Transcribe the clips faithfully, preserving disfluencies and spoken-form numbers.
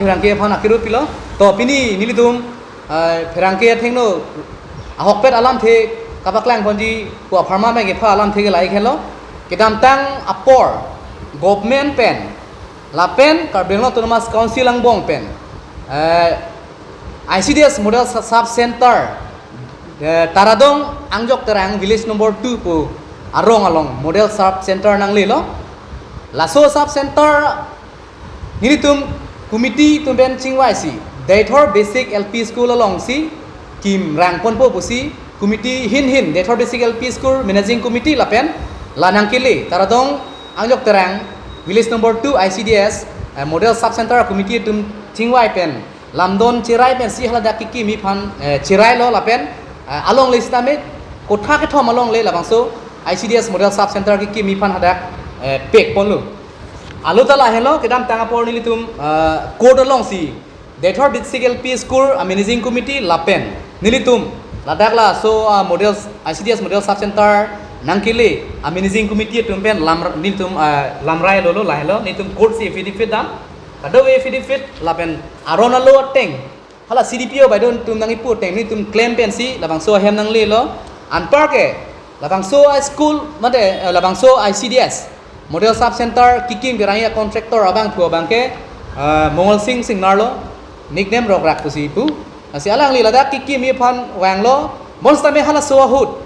pherangke aphan akiro pilo. To pini nelitum, eh, pherangke athengno ahokpet alamthe kapaklang ponji pu apharman abang kepha alamthe ke lahai henlo. Kedamtang apor government pen lapen Karbi Anglong Autonomous Council angbong pen, eh, I C D S Model Sub Center, eh, Taradong Angjok Terang Village number two pu arong along Model Sub Center nanglelo. Laso Sub Center nelitum committee atum pen chingvaisi Deithor Basic L P School alongsi kim rang ponpo pusi committee hin hin, Deithor Basic L P School Managing Committee lapen la nangkele Taradong Angjok Terang Village number two I C D S, eh, Model Sub Center committee atum chingvai pen lamdon cherai pensi haladak kekimi aphan, eh, cherailo lapen, eh, alongle sitame kotha kethom alongle labangso I C D S Model Sub Center kekimi aphan hadak, eh, pek ponlo. Alo ta lahelo, kedamtang apor nelitum, eh, court alongsi Deithor Basic L P School a Managing Committee lapen nelitum ladak laso, ah, Model, I C D S Model Sub Center nangkele a Managing Committee atum pen lam, nelitum, ah, lamrai lolo lahelo, nelitum court si affidavit dam. Kadokave affidavit lapen aron alo ateng, hala C D P O baidon atum nangkipu ateng nelitum claim pensi labangso ahem nanglelo. Anparke labangso a school mate, eh, labangso I C D S Model Sub Center kekim kerangji a contractor abangphu abangke, eh, Mongol Singh Singnar lo, nickname Rokrak pusi pu. Lasi alangli ladak kekimi aphan vanglo, bonsitame halaso ahut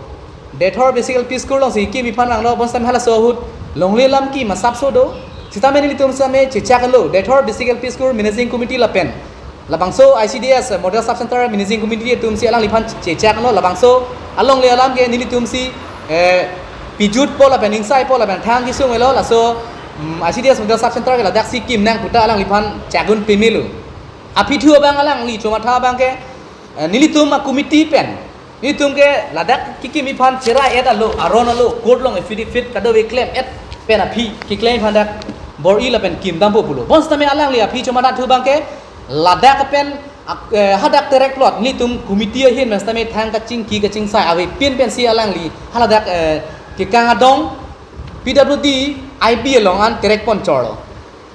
Deithor Basic L P School alongsi kekimi aphan vanglo, bonsitame halaso ahut longle alam kim asapso do. Sitame nelitum sitame chechaklo, Deithor Basic L P School Managing Committee lapen labangso I C D S Model Sub Center Managing Committee atumsi alangliphan chechaklo, labangso alongle alam ke nelitumsi, eh, pijutpo lapen ingsaipo lapen thang kesung elo, laso, mm, I C D S Model Sub Center ke ladaksi kim nang puta alangliphan chagun pemelo. Aphi thu abang alangli chomatha abangke, eh, nelitum a committee pen nelitum ke ladak kekimi aphan cherai et alo, aron alo, court along affidavit kadokave claim et pen aphi keklem aphan dak bor-i lapen kim dampo pulo. Bonsitame alangli aphi chomatha thu abangke ladak pen ak-, eh, hadak terek plot nelitum committee ahin pen sitame thang kachingki kachingsai avepin pensi alangli haladak, eh, kekang adong P W D I B along an terek pon chorlo.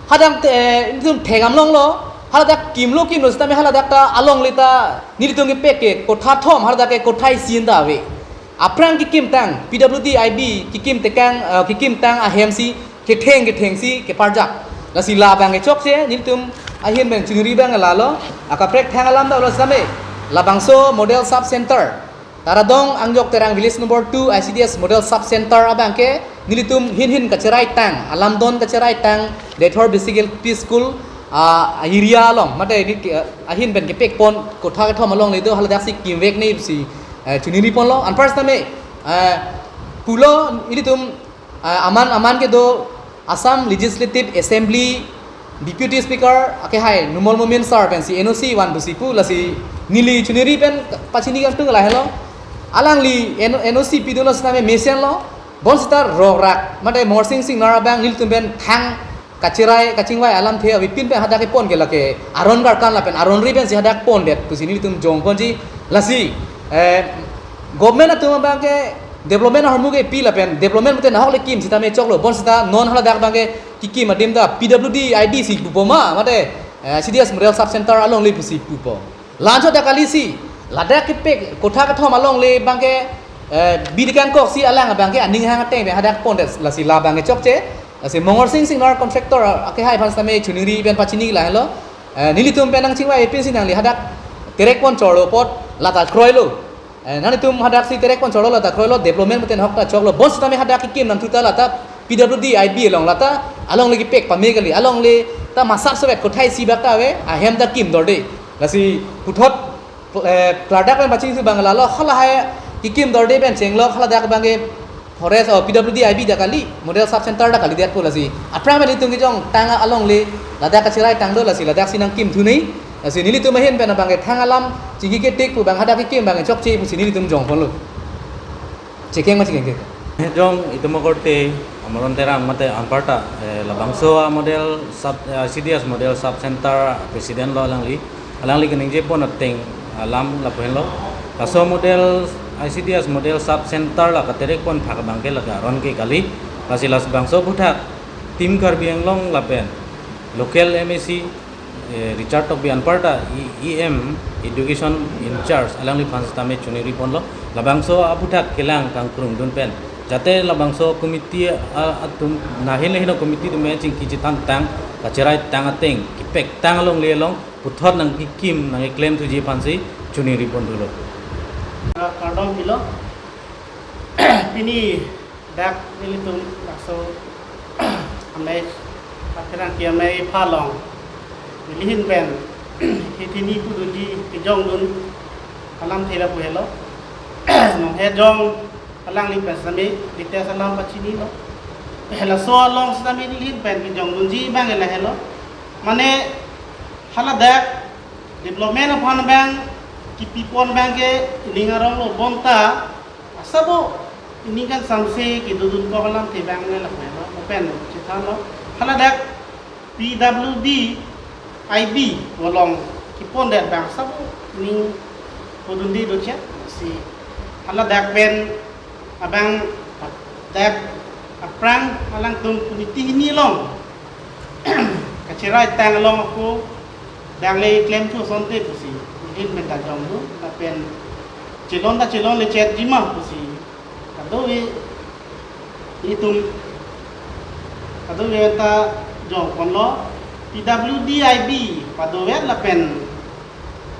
Hadak te, eh, nelitum thek am longlo, haladak kimlo kimlo sitame haladak ta alongle ta nelitum kepek ke kotha thom, haladak ke kotha isi ta ave. Aphrang kekimtang P W D I B kekim tekang, eh, kekimtang ahemsi ketheng kethengsi keparjak. Lasi labang kechokche nelitum ahin pen chiniri abang lalo, akaprek thang alam ta lo sitame labangso Model Sub Center Taradong Angjok Terang Village number two I C D S Model Sub Center abangke nelitum hin hin kacherai tang, alamdon kacherai tang, Deithor Basic L P School, ah, area along mate di, ah, ahin pen kepek pon kotha kethom alongle do, haladaksi kimvek ne si, eh, chiniri ponlo. Anpar sitame, eh, pulo nelitum, ah, aman aman kedo Assam Legislative Assembly Deputy Speaker akehai Numal Momin sir pensi N O C van pusi pu, lasi neli chiniri pen pachini kangtung lahelo. Alangli N-, N O C pidunlo sitame mesenlo. Bonsita Rokrak mate Mongol Singh Singnar abang nelitum pen thang kacherai kachingvai alamthe avepin pen hadak kepon ke lake aron karkan lapen aron ri pensi hadak pondet pusi nelitum jong ponji. Lasi, eh, government atum abangke development ahormu kepi lapen development mate nahok le kim sitame choklo, bonsita non haladak abangke kekim adim ta P W D I B si pupo ma mate, eh, I C D S Model Sub Center alongle pusi pupo. La-anchot ta kalisi ladak kepek kotha kethom alongle abangke, eh, bidi kangkoksi alang abangke aning hang ateng pen hadak pondet, lasi labang kechokche. Lasi Mongol Singh Singnar contractor akehai aphan sitame chiniri pen pachini lahelo. Eh, nelitum pen nangchingvai pinsi nangli hadak terek pon chorlo apot lata kroilo. Eh, nanglitum hadaksi terek pon chorlo lata kroilo, development mate nahok ta choklo. Bonsitame hadak kekim nangthu ta lata P W D I B along lata alongle kepek pame kali, alongle ta masap sewet kotha isi bak ta ave, ahem ta kim dorde. Lasi puthot, eh, klardak pen pachini thu abang lalo, halahai kekim dorde pen chenglo, haladak abangke forest o P W D I B ta kali, Model Sub Center ta kalidetpo, lasi aphrang pen nelitum kejong tang alongle ladak kacherai tang do, lasi ladaksi nangkim thu ni. Lasi nelitum ahin pen abangke thang alam chingki ketik pu abang hadak kekim abang chokche pusi nelitum jong ponlo. Chekeng ma chekeng ke. Jong itum akorte Amaron Terang mate anparta, eh, labangso a Model Sub, eh, I C D S Model Sub Center President lo alangli. Alangli keningje pon ateng alam lapu henlo. Laso Model I C D S Model Sub Center la katerek pon phak abangke lake aron ke kali. Lasi labangso aphuthak Team Karbi Anglong lapen local M A C eh, Richard Tokbi anparta E M Education in charge alangliphan sitame choningri ponlo, labangso aphuthak kelang kangkrung dun pen, jate labangso committee, ah, atum nahin le hino committee atum chingki chethan tang, kacherai tang ateng, kipek tang alongle along puthot nangkikim nangkeklem thuji aphansi choningri pon dolo. Kardom pilo. Pini dak nelitum laso amei, apherangke amei aphan along nelihin pen hini pudunji kejong dun alamthe lapu helo. Nong he jong alangli pen sitame details alam pachinilo. Halaso along sitame nelihin pen kejong dunji abang lahelo. Mane haladak development aphan abang kipi pon abangke ining arong lo, bonta asabo ining kan samse kedodun kok alamthe abang lahelo, lapen chethanlo. Haladak P W D I B along kipondet abang asabo ining pudunde doche, si haladak pen abang dak aphrang alangtum committee hini along kacherai tang along ako dak le klem thu asonte pusi nelihin pen ta jong dun, lapen chelon ta chelonle chetji ma pusi kadokave itum kadokave ta jong ponlo. P W D I B padovet lapen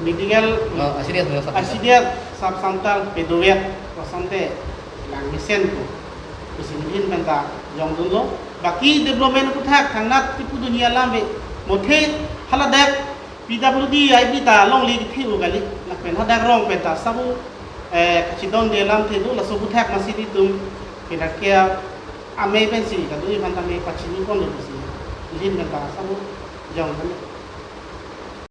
medical, oh, I C D S, I C D S sub center padovet asonte lang mesen ko pusi nelihin pen ta jong dunlo. Baki development aphuthak thangnat kipudunji alam ave, mothe haladak P W D I B ta longle kethe-o kali, lapen hadak rong pen ta asabo, eh, kachedonde alamthe do, laso aphuthak masi nelitum pherangke amei pensi kadokave aphan tame pachini ponlo pusi nelihin pen ta asabo jong dun.